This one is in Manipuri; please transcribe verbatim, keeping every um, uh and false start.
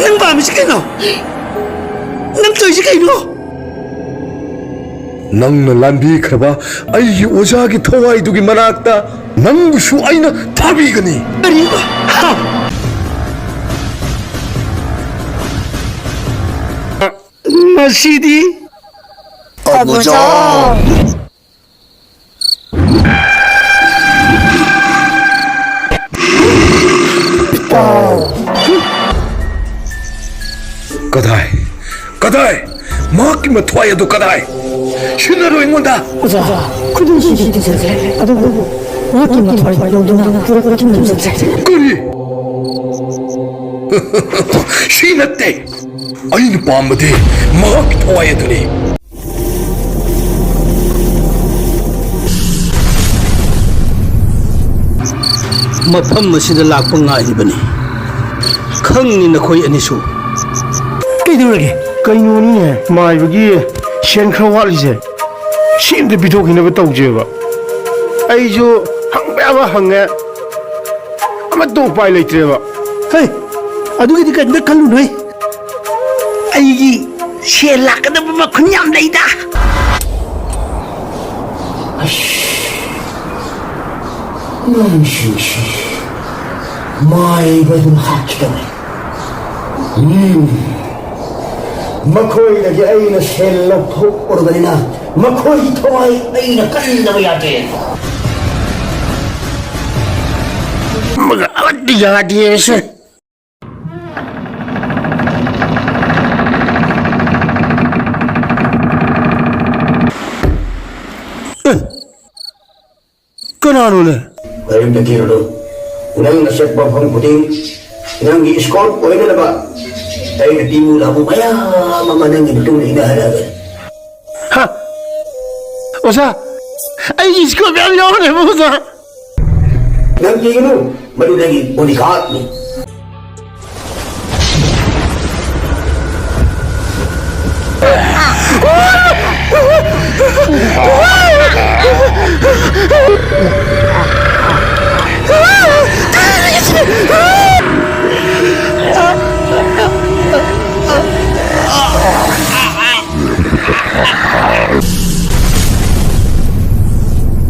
ꯅꯪ ꯄꯥꯝꯃꯤꯁꯤ ꯀꯩꯅꯣ? ꯅꯪ ꯇꯧꯔꯤꯁꯤ ꯀꯩꯅꯣ? ꯅꯪꯅ ꯂꯥꯟꯕꯤꯈ꯭ꯔꯕ ꯑꯩꯒꯤ ꯑꯣꯖꯥꯒꯤ ꯊꯋꯥꯏꯗꯨꯒꯤ ꯃꯅꯥꯛꯇ ꯅꯪꯕꯨꯁꯨ ꯑꯩꯅ ꯊꯥꯕꯤꯒꯅꯤ꯫ ꯀꯔꯤꯕ? ꯍꯥ? ꯃꯁꯤꯗꯤ ꯑꯕꯨꯖꯥ꯫ ꯀꯗꯥꯏ? ꯀꯗꯥꯏ? ꯃꯍꯥꯛꯀꯤ ꯃꯊ꯭ꯋꯥꯏ ꯑꯗꯨ ꯀꯗꯥꯏ? ꯁꯤꯟꯅꯔꯣ ꯑꯩꯉꯣꯟꯗ꯫ ꯑꯣꯖꯥ, ꯈꯨꯗꯣꯡ ꯁꯤꯗꯤ ꯊꯤꯖꯗ꯭ꯔꯦ꯫ ꯑꯗꯨꯕꯨ ꯃꯍꯥꯛꯀꯤ ꯃꯊ꯭ꯋꯥꯏ ꯂꯧꯗꯨꯅ ꯄꯨꯔꯛꯄ ꯊꯤꯡꯖꯤꯟꯖꯗ꯭ꯔꯦ꯫ ꯀꯔꯤ? ꯁꯤ ꯅꯠꯇꯦ꯫ ꯑꯩꯅ ꯄꯥꯝꯕꯗꯤ ꯃꯍꯥꯛꯀꯤ ꯊꯋꯥꯏ ꯑꯗꯨꯅꯤ꯫ ꯃꯐꯝ ꯑꯁꯤꯗ ꯂꯥꯛꯄ ꯉꯥꯏꯔꯤꯕꯅꯤ꯫ ꯈꯪꯅꯤ ꯅꯈꯣꯏ ꯑꯅꯤꯁꯨ꯫ ꯀꯩꯗꯧꯔꯒꯦ? ꯀꯩꯅꯣꯅꯤꯅꯦ, ꯃꯥꯏꯕꯒꯤ ꯁꯦꯟ ꯈꯔ ꯋꯥꯠꯂꯤꯁꯦ, ꯁꯤ ꯑꯝꯇ ꯄꯤꯊꯣꯛꯈꯤꯅꯕ ꯇꯧꯖꯦꯕ꯫ ꯑꯩꯁꯨ ꯍꯪꯕ ꯌꯥꯕ ꯍꯪꯉꯦ, ꯑꯃꯠꯇ ꯎꯄꯥꯏ ꯂꯩꯇ꯭ꯔꯦꯕ꯫ ꯍꯦ, ꯑꯗꯨꯒꯤꯗꯤ ꯀꯔꯤꯝꯇ ꯈꯜꯂꯨꯅꯨꯍꯦ꯫ ꯑꯩꯒꯤ ꯁꯦꯜ ꯂꯥꯛꯀꯗꯕ ꯃꯈꯨꯟ ꯌꯥꯝ ꯂꯩꯗ꯫ ꯑꯁ, ꯑꯉꯥꯡꯁꯤꯡꯁꯤ ꯃꯥꯏꯕꯗꯨꯅ ꯍꯥꯠꯈꯤꯗꯧꯔꯦ꯫ ꯎꯝ, ꯃꯈꯣꯏꯗꯒꯤ ꯑꯩꯅ ꯁꯦꯜ ꯂꯧꯊꯣꯛꯎꯔꯕꯅꯤꯅ ꯃꯈꯣꯏꯒꯤ ꯊꯋꯥꯏ ꯑꯩꯅ ꯀꯟꯗꯕ ꯌꯥꯗꯦ꯫ ꯑꯃꯒ ꯑꯃꯠꯇ ꯌꯥꯗꯦ ꯑꯩꯁꯦ꯫ ꯀꯅꯥꯅꯣꯅꯦ? ꯀꯔꯤꯝꯇ ꯀꯤꯔꯨꯅꯨ꯫ ꯅꯪꯅ ꯆꯠꯄ ꯃꯐꯝ ꯈꯨꯗꯤꯡ ꯅꯪꯒꯤ escort ꯑꯣꯏꯅꯅꯕ ꯑꯩꯅ ꯇꯤꯃꯨ ꯂꯥꯃꯨ ꯃꯌꯥꯝ ꯑꯃ ꯅꯪꯒꯤ ꯃꯇꯨꯡꯗ ꯏꯟꯅꯍꯜꯂꯛꯑꯒꯅꯤ꯫ ꯍꯥ? ꯑꯣꯖꯥ, ꯑꯩꯒꯤ escort ꯃꯌꯥꯝ ꯌꯥꯎꯔꯦꯕ, ꯑꯣꯖꯥ꯫ ꯅꯪ ꯀꯤꯒꯅꯨ, ꯃꯗꯨ ꯅꯪꯒꯤ bodyguardꯅꯤ꯫